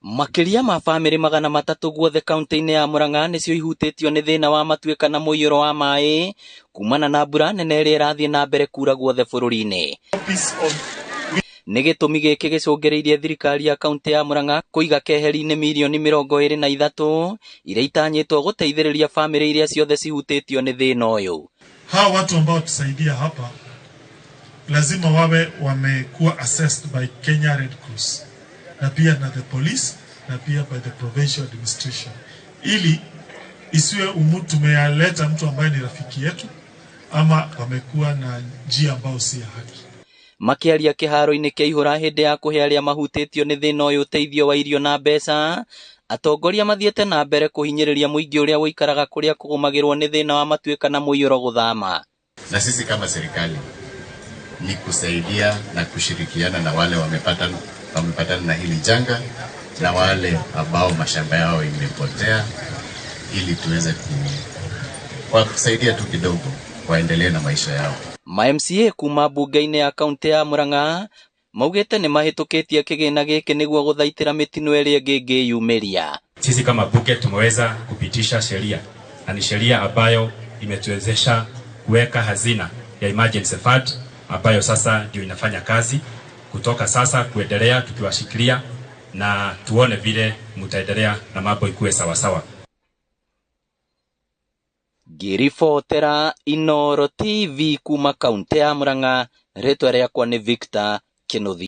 Makĩria ma bamĩrĩ 300 guothe kaunti-inĩ ya Murang'a nĩcio ihutĩtio nĩ thĩna wa matuĩka na mũiyũro wa maĩ kumana na mbura nene ĩrĩa ĩrathiĩ na mbere kura guothe bũrũri-inĩ. Nĩ gĩtũmi gĩkĩ gĩcũngĩrĩirie thirikari ya kaunti ya Murang'a kũiga keheri-inĩ mirioni 23 iria itanyĩtwo gũteithĩrĩria bamĩrĩ iria ciothe cihutĩtio nĩ thĩna ũyũ. Hawa watu ambao tusaidia hapa lazima wawe wamekuwa assessed by Kenya Red Cross na pia na the police na pia by the provincial administration, ili isiwe umu tumeyaleta mtu ambaye ni rafiki yetu ama wamekuwa na njia ambayo si ya haki. Makĩaria kĩharo-inĩ kĩa ihũra hĩndĩ ya kũhe arĩa mahutĩtio nĩ thĩna ũyũ ũteithio wa irio na mbeca, atongoria mathiĩte na mbere kũhinyĩrĩria mũingĩ ũrĩa ũikaraga kũrĩa kũgũmagĩrwo nĩ thĩna wa matuĩka na mũiyũro gũthama. Na sisi kama serikali ni kusaidia na kushirikiana na wale wamepatana na hili janga na wale ambao mashamba yao imepotea, ili tuweze kwa kusaidia tu kidogo waendelee na maisha yao. Ma MCA kuma mbunge-inĩ ya kaunti ya Murang'a maugĩte nĩ mahĩtũkĩtie kĩgĩna gĩkĩ nĩguo gũthaitĩra mĩtino ĩrĩa ĩngĩ ĩngĩyumĩria. Sisi kama bunge tumeweza kupitisha sheria na ni sheria ambayo imetuwezesha kuweka hazina ya emergency fund ambayo sasa ndio inafanya kazi kutoka sasa kuendelea, tukiwashikilia na tuone vile mtaendelea na mambo ikuwe sawa sawa. Ngĩribotera Inooro TV kuma kaunti ya Murang'a, rĩtwa rĩakwa nĩ Victor Kĩnuthia.